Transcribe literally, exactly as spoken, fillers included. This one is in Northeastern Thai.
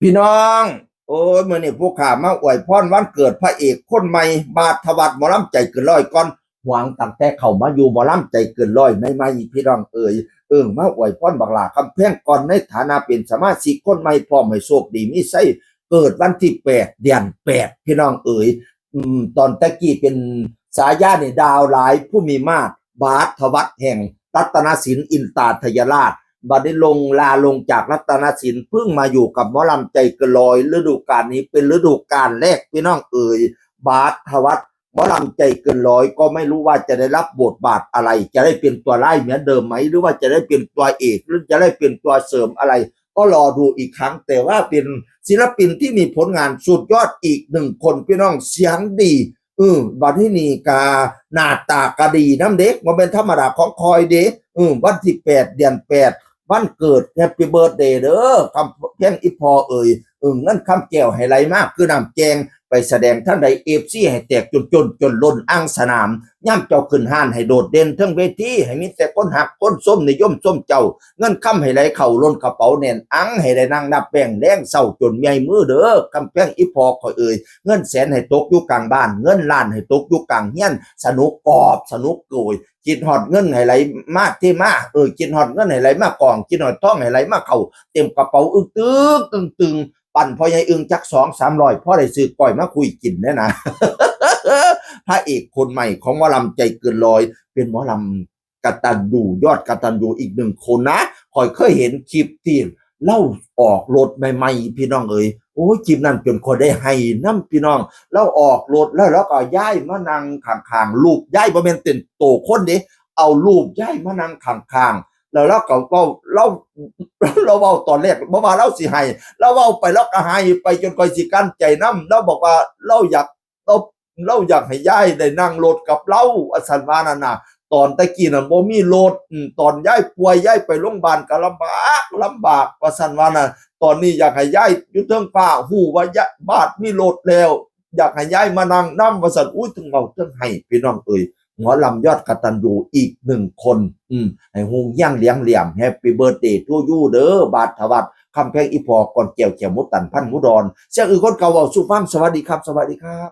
พี่น้อง โอ้ย มื้อนี้ผู้ข้ามาอวยพรวันเกิดพระเอกคนใหม่ บาส ธวัช หมอลำใจเกินร้อยก่อน หวังตั้งแต่เข้ามาอยู่หมอลำใจเกินร้อยใหม่ๆ พี่น้องเอ๋ย เอิ้งมาอวยพรบักหล้าคำแพงก่อน ในฐานะเป็นสมาชิกคนใหม่ พร้อมให้โชคดีมีชัย เกิดวันที่แปด เดือนแปด พี่น้องเอ๋ย อืม ตอนตะกี้เป็นฉายานี่ดาวหลายผู้มีมาด บาส ธวัช แห่งรัตนสิน อินตาทยราช บัดนี้ลงลาลงจากรัตนสิน เพิ่งมาอยู่กับหมอลำใจเกินร้อย ฤดูกาลนี้เป็นฤดูกาลแรก พี่น้องเอ๋ย บาส ธวัช หมอลำใจเกินร้อย ก็ไม่รู้ว่าจะได้รับบทบาทอะไร จะได้เป็นตัวร้ายเหมือนเดิมไหม หรือว่าจะได้เป็นตัวเอก หรือจะได้เป็นตัวเสริมอะไร ก็รอดูอีกครั้ง แต่ว่าเป็นศิลปินที่มีผลงานสุดยอดอีกหนึ่งคน พี่น้อง เสียงดี เออ บัดนี้นี่กาหน้าตาก็ดีนำเด้ บ่แม่นธรรมดาของคอยเด้ เออ วันที่แปด เดือนแปด วันเกิด Happy Birthday เด้อ คำแพงอีพ่อเอ๋ย เออ เงินคำแก้วให้ไหลมาคือน้ำแกง ไปแสดงทางใด เอฟซี ให้แตกจนจนจนล้นอ่างสนาม ย่ำเจ้าขึ้นห้านให้โดดเด่นเทิงเวที ให้มีแต่คนฮักคนชมนิยมชมเจ้า เงินคำให้ไหลเข้าล้นกระเป๋าแน่นอัง ให้ได้นั่งนับแบงค์แลงเช้าจนเมื่อยมือเด้อ คำแพงอีพ่อข้อยเอ๋ย เงินแสนให้ตกอยู่กลางบ้าน เงินล้านให้ตกอยู่กลางเฮือน สนุกกอบสนุกโกย คิดฮอดเงินให้ไหลมาเทมา เออ คิดฮอดเงินให้ไหลมากอง คิดฮอดทองให้ไหลมาเข้า เต็มกระเป๋าอึ้งตึงอึ้งตึง ปั่นพ่อใหญ่อึ้งจักสองสามร้อย พอได้ซื้อก้อยมาคุยกินแน่นะ พระเอกคนใหม่ของหมอลำใจเกินร้อย เป็นหมอลำกตัญญู ยอดกตัญญูอีกหนึ่งคนนะ ข้อยเคยเห็นคลิปที่เล่าออกรถใหม่ๆ พี่น้องเอ๋ย โอ้ย คลิปนั้นจนข้อยได้ไห้นำพี่น้อง เล่าออกรถแล้ว แล้วก็ย้ายมานั่งข้างๆ รูปย้ายบ่แม่นเป็นโตคนเด้ เอารูปย้ายมานั่งข้างๆ แล้วเราก็เว้า เรา เราเว้าตอนแรก บ่ว่าเราสิไห้ เราเว้าไปเราก็ไห้ไปจนข้อยสิกั้นใจนำ เราบอกว่าเราอยาก เรา เราอยากให้ยายได้นั่งรถกับเรา ว่าซั่นว่านั่นน่ะ ตอนแต่กี้นั่นบ่มีรถ อืม ตอนยายป่วย ยายไปโรงพยาบาลก็ลำบาก ลำบาก ว่าซั่นว่าน่ะ ตอนนี้อยากให้ยายอยู่เทิงฟ้า ฮู้ว่ายาย บาสมีรถแล้ว อยากให้ยายมานั่งนำ ว่าซั่น อุ้ย เทิงเว้าเทิงไห้ พี่น้องเอ๋ย หมอลำยอดกตัญญูอีกหนึ่งคน อืม ให้ฮุงเฮี้ยงเลี้ยงเหลี่ยม Happy Birthday to you เด้อ บาส ธวัช คำแพงอีพ่อก่อนแก้ว แขวหมูตัน พันหมูดอน เสียงอื่นคนเก่าเว้าสู่ฟัง สวัสดีครับ สวัสดีครับ